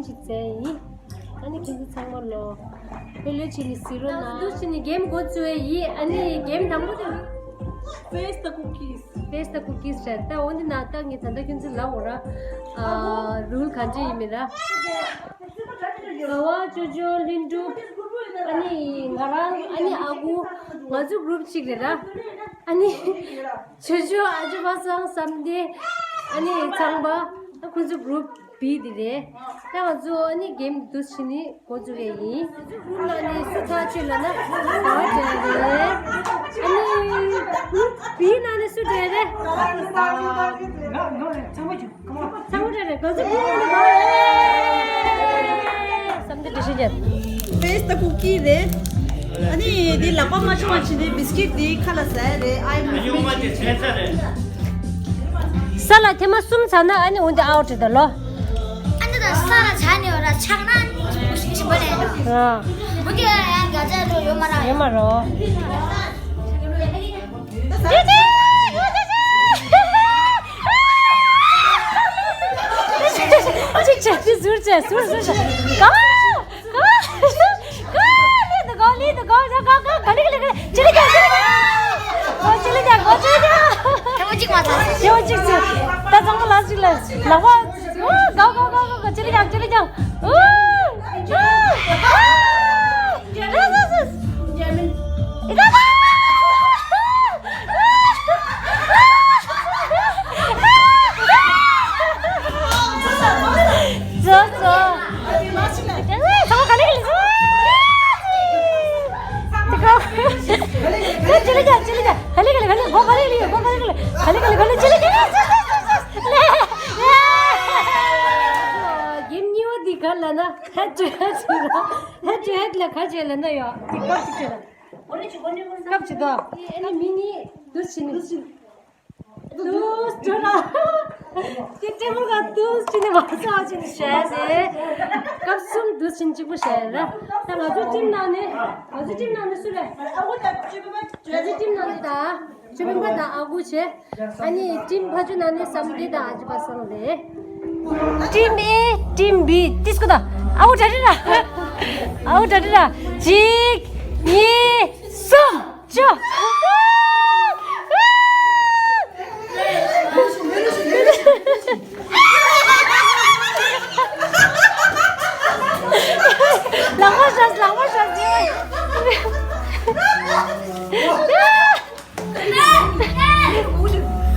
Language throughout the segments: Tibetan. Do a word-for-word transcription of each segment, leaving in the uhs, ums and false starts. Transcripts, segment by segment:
ཅིག་བཙལ་ཡིན། ཨ་ནི་ཁྱེད་ཚོ་ཚང་མ་ལོ། ལྷོད་ལྷོད་བྱས་ནས་གཟིགས་རོགས་གནང་། འདུག་བྱས་ནས་གེམ་འགོ་བཙུགས་ཡས་ཡིན། ཨ་ནི་གེམ་དང་པོ་དེ་ནི། Face the cookies. Face the cookies རེད། ད་འོ་འདི་ན་ད་ངས་ད་ལྟ་ཁྱེད་ཚོ་ལབ་འོ་ར། ཨ། རུལ་ག་འདྲ་ཡིན་མིན་ར། ཟླ་བ། ཅོ་ཅོ། ལྷུན་གྲུབ། ཨ་ནི་ང་རང་། ཨ་ནི་ཨ་ཁུ། ང་ཚོ་གུ་རུབ་གཅིག་རེད་ར། ཨ་ནི་ཅོ་ཅོ། ཨ་ཅོ། པ་སངས། བསམ་གཏན། ཨ་ནི་ཚངས་པ། ཨ། ཁོ་ཚོ་གུ་རུབ་བི་དེ་རེད། ད་ང་ཚོ་ཨ་ནི་གེམ་འདུག་བྱས་ནས་འགོ་བཙུགས་ཡས་ཡིན། གུ་རུབ་ནང་ནས་སུ་ཐག་ཆོད་ལབ་ན་ཟླ་བ་སྒྲོལ་རེད། ཨ་ནི་གུ་རུབ་བི་ནང་ནས་སུ་སྒྲོལ་རེད། ཚང་མ་རེད་རེད། ག་ཚོད་ཕུལ་ཡོད་ན་ག་རེད། བསམ་འདི་འདྲི་ཤེས་ཀྱི། Face the cookie རེད། ཨ་ནི་འདི་ལག་པ་མ་བྱུང་བ་བྱས་ཏེ་བི་སི་ཀིཊ་འདི་ཁ་ལ་ཟ་ཡ་རེད། ཨའི་མུ་ཧ་ཡུ་མ་དེ་ཚན་ས་རེད། ས་ལ་ཐེངས་མ་གསུམ་ཟ་ན་ཨ་ནི་འོ་འདི་ཨའུ་ཊི་རེད་ད་ལོ། ཨ་ནི་ད་ས་ལ་ཆ་ནི་ཡོད་ར་ཆགས་ན་ཨ་ནི་ཞིམ་པོ་རེད། ཨ། འོ་འདི་ཡང་ག་ཚད་འགྲོ་ཡོད་མ་ར། ཡོད་མ་རོ། ཅིག་བྱས་ཅིག་ཟུར་བྱས་ཟུར་ཟུར་བྱས། ག་ག་ག་ལི་དུ་ག་ལི་དུ་ག་ག་ག་ག་ལི་ག་ལི་ག་ལི། ཅི་ལི་ཀྱང་ཅི་ལི་ཀྱང་། གོ་ཅི་ལི་ཀྱང་གོ་ཅི་ལི་ཀྱང་། ཐེངས་མ་གཅིག་མ་ཚར། ཐེངས་མ་གཅིག་ཚུ། ད་ཚང་མ་ལ་ཅིག་ལ་ལག་པ། ག་ག་ག་ག་ག་ཅི་ལི་ཀྱང་ཅི་ལི་ཀྱང་། གེམ་གཉིས་པ་འདི་ག་ལ་ན། ཧེ་ཊུ་ཧེ་ཊུ་ར། ཧེ་ཊུ་ཧེ་ཊུ་ལ་ག་བྱས་ལ་ན་ཡོད། དེ་སྐབས་ཅིག་བྱས་ལ། སྐབས་ཅིག་དོ། ཨ་ནི་མི་གཉིས་འདུག་བྱས་ནས། འདུག་སྤྲོ་ར། དེ་ཏྲེ་མོ་ག་འདུག་བྱས་ནས་མ་ཚ་བྱས་ནས་བྱས་ཏེ། སྐབས་གསུམ་འདུག་བྱས་ནས་གཅིག་པུ་བྱས་ར། ད་ང་ཚོའི་ཊིམ་ནང་ནས། ང་ཚོའི་ཊིམ་ནང་ནས་སུ་རེད། ང་ཚོའི་ཊིམ་ནང་ནས་ད། ཆོས་སྤེན་པ་དང་ཨ་ཁུ་བྱས། ཨ་ནི་ཊིམ་ཕ་ཆུ་ནང་ནས་བསམ་འཕེལ་དང་ཨ་ཅེ་པ་སངས་རེད། ཊིམ་ཨེ། ཊིམ་བི། ཏིས་ཀོ་དང་ཨ་ཁུ་གྲ་སྒྲིག་ར། ཨ་ཁུ་གྲ་སྒྲིག་ར། གཅིག་གཉིས། གསུམ། ཅོ། ལག་པ་བཞག་ལག་པ་བཞག་ག་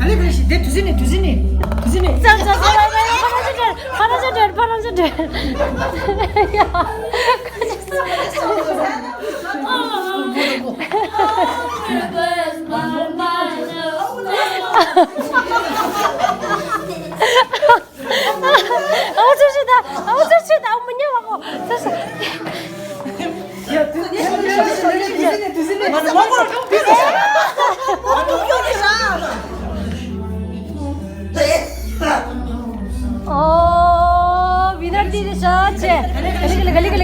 ལེ་ག་ལེ་ཞིག་དེ་དུས་ཚོད་ནས་དུས་ཚོད་ནས་དུས་ཚོད་ནས། ཙམ་ཙམ་ཙམ། ཕ་ར་ཅོ་སྒྲོལ། ཕ་ར་ཅོ་སྒྲོལ། ཕ་ར་ཅོ་སྒྲོལ། ཨ་ཙི་ཙི་ད། ཨ་ཙི་ཙི་ད། མི་ཉན་བ་གོ། ཙི་ཙི། ཨོ། ཝི་ནར་དེ་རེད་ཤག་ཅེ། ག་ལེ་ག་ལེ།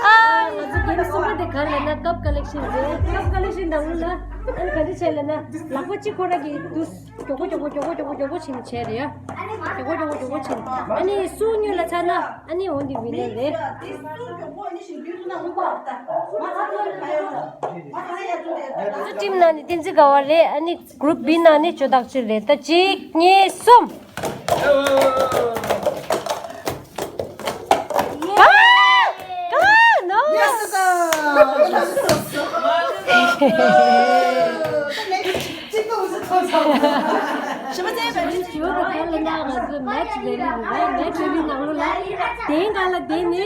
ཨ། ང་ཚོ་གེམ་གསུམ་པ་དེ་ག་རེ་ལབ་ན་ཀབ་ཀ་ལེག་ཤན་རེད། ཀབ་ཀ་ལེག་ཤན་ནང་ལ་ཨ་ནི་ག་འདྲ་བྱས་ལབ་ན་ལག་པ་གཅིག་ཁོ་རང་གིས་དུས་མགྱོགས་པོ་མགྱོགས་པོ་མགྱོགས་པོ་མགྱོགས་པོ་མགྱོགས་པོ་བྱས་ནས་བྱས་རེད་ཡ། མགྱོགས་པོ་མགྱོགས་པོ་མགྱོགས་པོ་བྱས་ནས་ཨ་ནི་སུ་སྔོན་ལ་ཚར་ན་ཨ་ནི་འོ་འདི་ཝི་ནར་རེད། ང་ཚོ་ཊིམ་ནང་ནས་བསྟན་འཛིན་དགའ་བ་རེད། ཨ་ནི་གུ་རུབ་བི་ནང་ནས་ཇོ་བདག་ཅིག་རེད། ད་གཅིག་གཉིས་གསུམ། ཀ་ཀ་ནོ། ཞི་མ་ཚན་པའི་ཞི་མ་ཚན་ལ་ང་ཚོ་མེ་ཆི་བེ་ལི་རེད། མེ་ཆི་བེ་ལི་ནང་ལོགས་ལ་གདན་སྒང་ལ་བསྡད་ནས་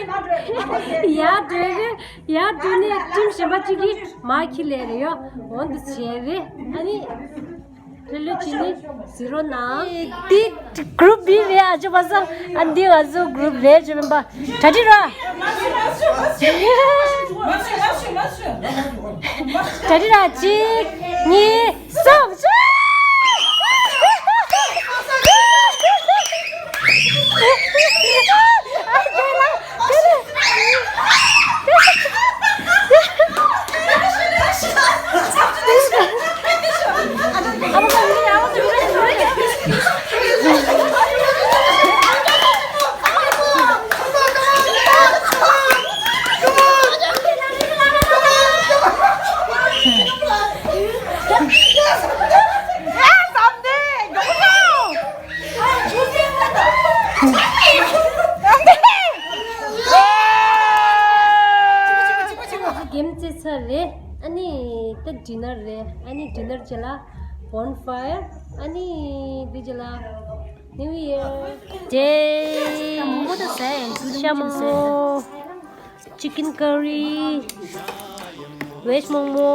ཡར་འགྲོ་རེད། ཡར་འགྲོ་ནས་ཊིམ་གཞན་པ་གཅིག་གིས་མར་འཁྱེར་ལེ་རེད་ཡོ། འོ་འདི་བྱས་རེད། ཨ་ནི། ལྷོད་ལྷོད་བྱས་ནས་གཟིགས་རོགས་གནང་། འདི་གུ་རུབ་བི་རེད། ཨ་ཅོ་པ་སངས། ཨ་འདི་ང་ཚོ་གུ་རུབ་རེད། ཅོ་སྤེན་པ་གྲ་སྒྲིག་ར། གྲ་སྒྲིག་ར། གཅིག་གཉིས་གསུམ། གེམ་རྩེ་ཚར་རེད། ཨ་ནི་ད་ཌི་ནར་རེད། ཨ་ནི་ཌི་ནར་རྗེས་ལ་བོན་ཕ་ཡར། ཨ་ནི་འདི་རྗེས་ལ་ནིའུ་ཡར་ཌེ། ཤ་མོག་མོག། ཅི་ཀིན་ཀ་རི། ཝེཇ་མོག་མོག། བྷོ་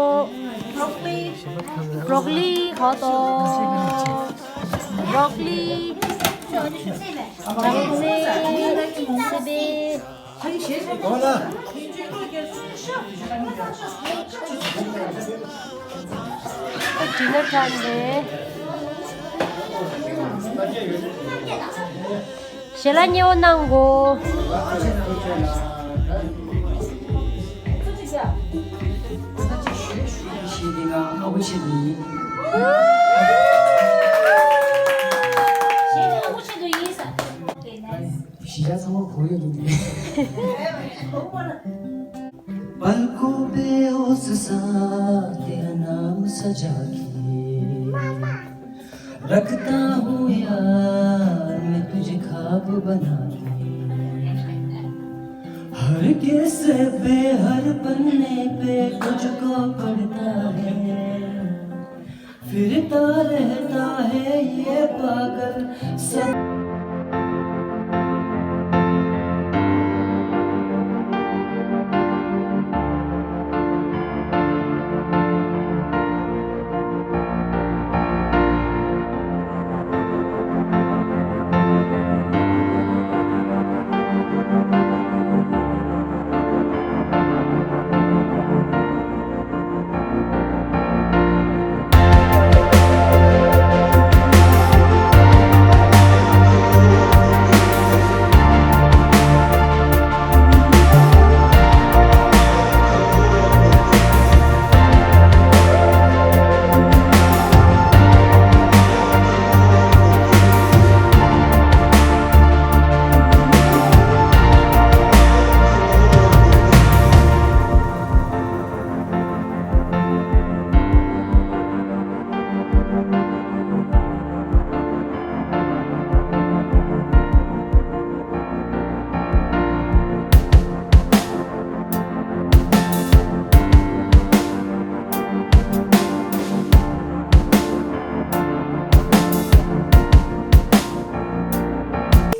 རོ་ཀོ་ལི། ཧོ་ཏོ། བྷོ་རོ་ཀོ་ལི། སྦྲང་རྩི། སི་པན། ཌི་ནར་ཚར་རེད། ཞལ་ལག་མཉེས་པོ་གནང་གོ། གཞིས་ཆགས་ཚང་མ་གོ་ཡོད་འདུག་དེ། पलकों पे होश सा तेरा नाम सजा के रखता हूँ यार मैं तुझे ख्वाब बना के। हर किस्से पे, हर पन्ने पे तुझको पढ़ता है। फिरता रहता है ये पागल सब।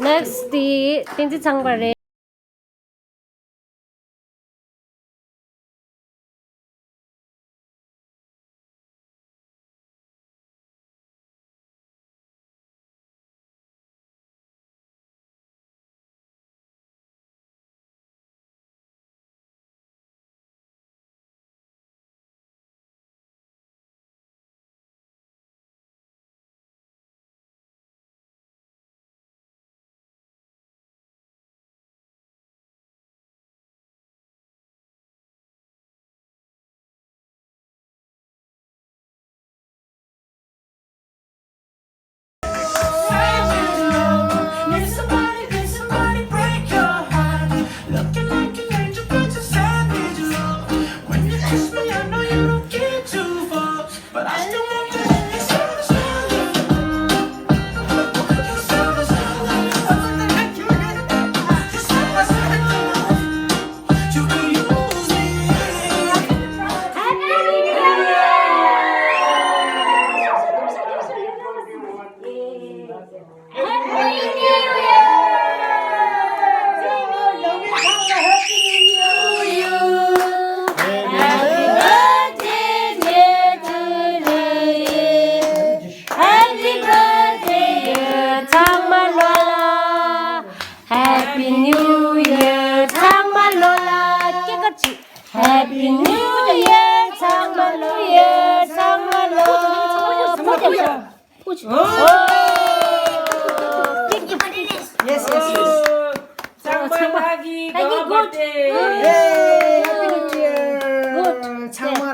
ནེགསི་ཊི་དེ་བསྟན་འཛིན་ཚངས་པ་རེད། Happy New Year ཚང་མ་ལོ་ལ། སྐད་གར་གྱིས། Happy New Year ཚང་མ་ལོ། ཚང་མ་ལོ། ཕུ་ཆུ། ཕུ་ཆུ། ཨོ། Yes, yes, yes. ཚང་མ་ལ་གི་ག་བ་བར་ཐེ། Hey, Happy New Year. Good. ཚང་མ་ལ།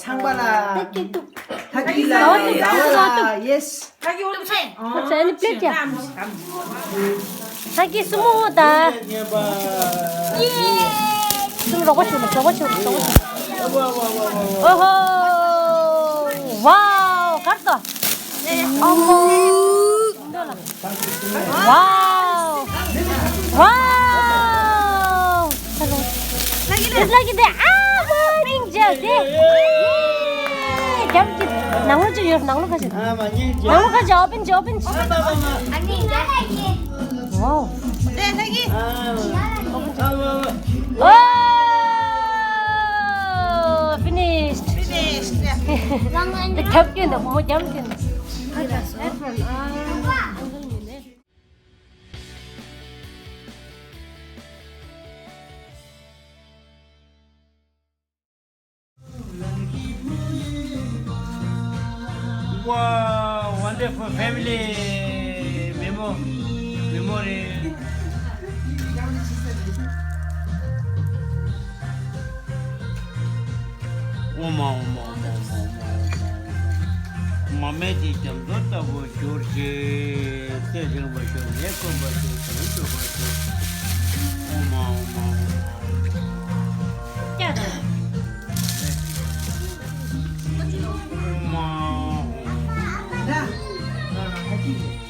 ཚང་མ་ལ། ཐ་ཀི་ཏུ། ཐ་ཀི་ལ། ལ་བ་ལ། Yes. ཐ་ཀི་ཨོ་ཚེ། ཨོ་ཚེ་ཨ་ནི་པླེ་ཏི་ཡ། ཐ་ཀི་སུ་མོ་ད། སུ་མོ་རོགས་པ་བྱུང་། རོགས་པ་བྱུང་། རོགས་པ་བྱུང་། ཨོ་ཧོ། ཝའོ། གར་ཏོ། ཨོ་ཧོ། ཝའོ། ལ་གི་དེ་ཨ་མ་མིང་བརྗོད་དེ། རྒྱབ་ཀྱི་ནང་ལོགས་ཅིག་ཡོད། ནང་ལོགས་ཁ་ཅིག་ནང་ལོགས་ཁ་ཅིག་ཨོ་པན་ཅིག་ཨོ་པན་ཅིག་ཝའོ། ལ་གི་ཨོ། ཕི་ནིཤ། ཕི་ནིཤ། དེ་རྒྱབ་ཀྱི་འདུག་མོ་རྒྱབ་ཀྱི་འདུག Wow, wonderful family. མེ་མོ། མེ་མོ་རེད། ཨོ་མ་ཨོ་མ་ཨོ་མ་ཨོ་མ་ཨོ་མ། མ་སྨད་དེ་རྒྱ་མཚོ་ལྟ་བུ་གྱུར་ཅིག་སྲས་བཞེངས་པར་ཤོག་ལས་དཀོན་པར་ཤོག་དོན་འགྲུབ་པར་ཤོག་ཨོ་མ་ཨོ་མ་ཨོ་མ། ཨོ་མ་ཨོ་མ།